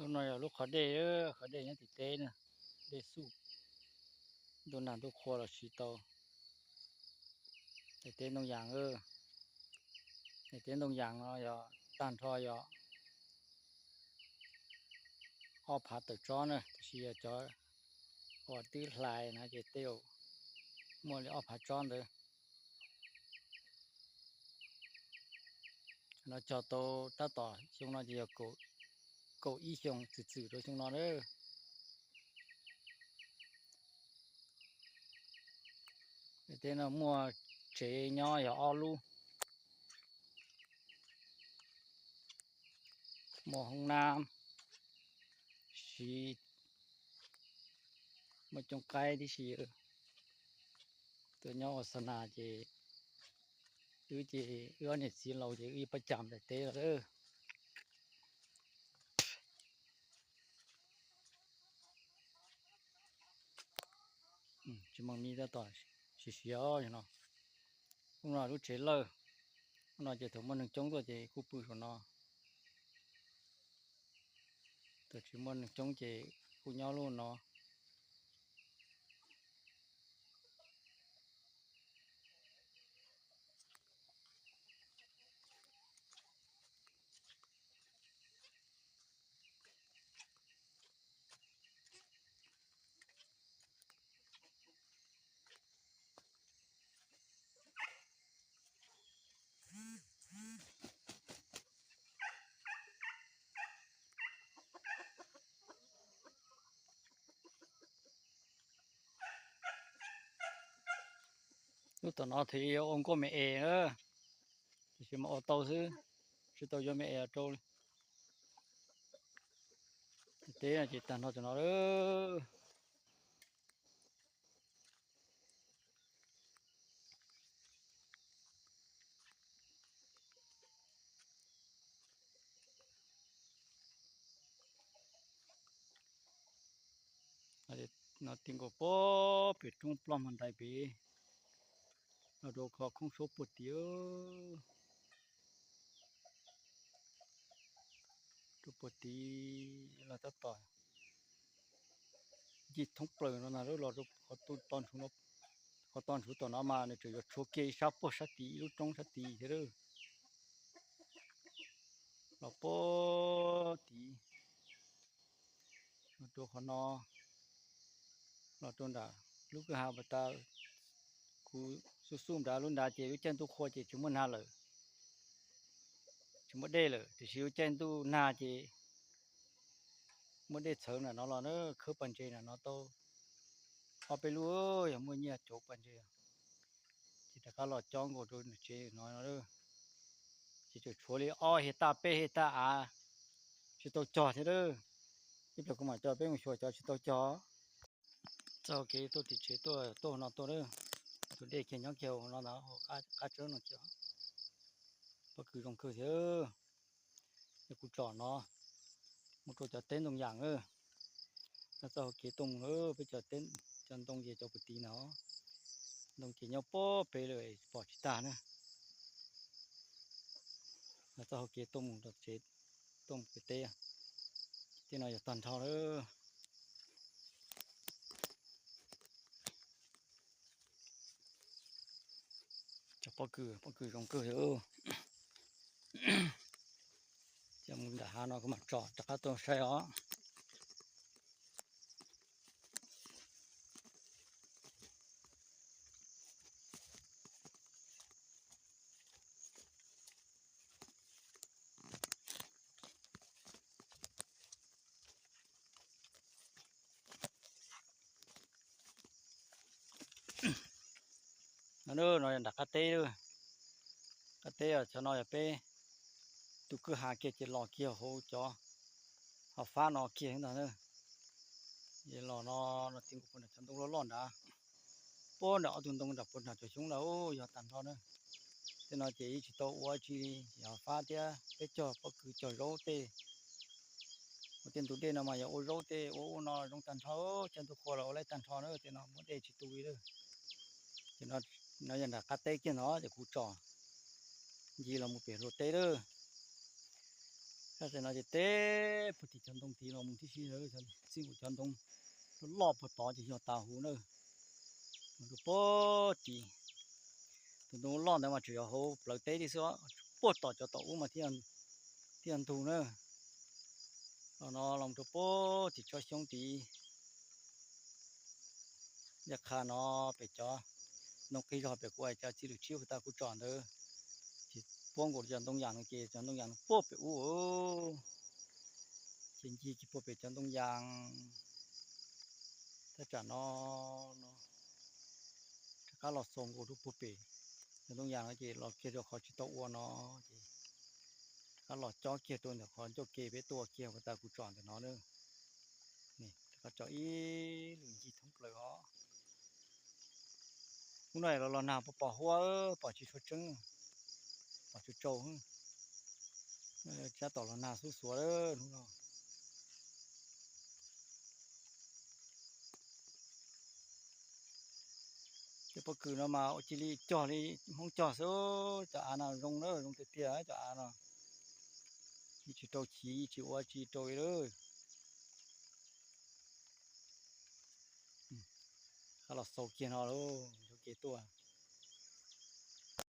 Lub no yog lub qhov dej, qhov dej nyob tim teb na, dej xuj, ntuj nag ntuj qhua los siv tau. Daim teb ntoo yas, daim teb ntoo yas no yog tag nrho yog ob phav tawm tsob na, tiam sis yog cov uas twb hlais na ces tej zaum muaj li ob phav tsob ntawd. No cog tau tab tom xyoo no ces yog kaum ib xyoo txwm txwm rau xyoo no lawm. Tej no muaj tsev nyob yog ob lub, muaj hoob nab siv, muaj cooj qaib tib si. Tuaj nyob ua xa nas ces wb ces wb ob niam txiv laus ces wb yeej pab cam daim teb lawm. Tsis muaj mi tab tom siav siav no. Ub no lub tsev lawj, ub no ces thaum muaj neeg coob tuaj ces kuj pw saum no, thaum tsis muaj neeg coob ces kuj nyob lub no. Lub tom no thiaj yuav ua nkuaj me es na, tiam sis mas ua tau xwb, tsis tau yuav me es rau li. Teb no ces tag nrho cov no lawm. No ti nkaus pem, pem roob ploj hmo ntais pem, los rau qhov khoob suab puag tid, rau puag tid los tab tom ncig thoob plaws no na, los rau qhov to ntshuv tom no mas nws tseem yuav tshuav kiag ib sab puag sab tid, ib lub roob sab tid thiab lawm. Los puag tid, los rau qhov no, los rau nram lub kwj ha pas tas, kuv xub xub nrad lub nrad ces lub caij ntuj qhua ces tsis muaj nag lawm, tsis muaj dej lawm, tiam sis lub caij ntuj nag ces muaj dej txhawv nram no los na, khawb pas ntses nram no tau ob peb lub, yog muaj nyiaj cauv pas ntses ces rov qab los cob nkaus rau nram tsev no no. Ces tseem tshuav li ob hej taj peb hej taj av tsis tau cog thiab lawm. Ib pliag kuv mam coj peb mus xyuas cov tsis tau cog. Txoj hau kev tuaj tim tsev tuaj, tuaj no tuaj lawm. Tus dej kiag nyob kiag hauv no ntag, qab tsawb no kiag. Pob kws zoo kawg thiab. Es kuv tsom no mus rau cov teb ntoo yas na. Txoj hau kev tuaj mus lawm, peb cov teb, cov ntoo ces cov puag tid no. Ntoo ces nyob pob pem lawm pom tsis tag na. Txoj hau kev tuaj mus rau tsev, tuaj mus pem teb. Tej no yog tag nrho lawm. Cov pob kws, pob kws zoo kawg li. Ces mus nram hav no kuv mam tsom rov qab tuaj saib os. No, no yog nram qab teb, qab teb os, cov no yog peb tus kwj ha kiag ces los kiag hauv cov hav fab no kiag ntag na. Ces los no, no ti nkaus puag nram cov ntoo loj loj nrad, puag nram ob tug ntoo nram puag nram cov xyoob lawm yog tag nrho na. Tej no ces yeej tsis tau ua tsi li, yog hav fab thiab peb cog pob kws cog zaub tej. Ua tej ntug dej no mas yog ua zaub tej ua ub no zoo tag nrho, caij ntuj qhua los ua laib tag nrho na, tej no muaj dej tsis tu li lawm. Ces no yog nram qab teb kiag no ces kuv tsom ncig los mus pem hluav teb lawm. Txij no ces teb puag tim cov ntoo tid los mus tib si, txij nkaus cov ntoo loj puag tod ces yog tas huv na. Mus rau puag tim, tus ntoo loj ntawd mas tseem yog hauv plawv teb thiab xwb, puag tom cov tom ub mas thiaj yog ntug na. Los no los rau puag tim tsob xyoob tid. Ncaj qha no pem cov ntoo qis zog pem kuv hais cov txiv lws tshiab puag ta kuv tsom ntawd, ces puag nkaus cov ntoo yas no ces cov ntoo yas no puag pem ub. Ces ncig kiag puag pem cov ntoo yas. Thaj tsam no, no rov qab los xaus nkaus rau puag pem cov ntoo yas no ces los kiag rau qhov tsis tau ua no, ces rov qab los cob kiag rau ntawm qhov ncauj ke peb tuaj kiag puag ta kuv tsom ntawm no na. Rov qab tsom ib lwm ncig thoob plaws os. Hnub no los los nag pom huab, pom tsis tshua tseeb, pom tsaus tsaus. Tsab tom los nag xub xuav hnub no. Tej pob kws no mas ua cia li cog li Hmoob cog xwb. Cov av no zoo na, zoo tiag tiag cov av no. Yeej tsis rau chiv, yeej tsis ua tsis rau li lawm. Qab los xaus kiag no lauj, ncauj ke tuaj.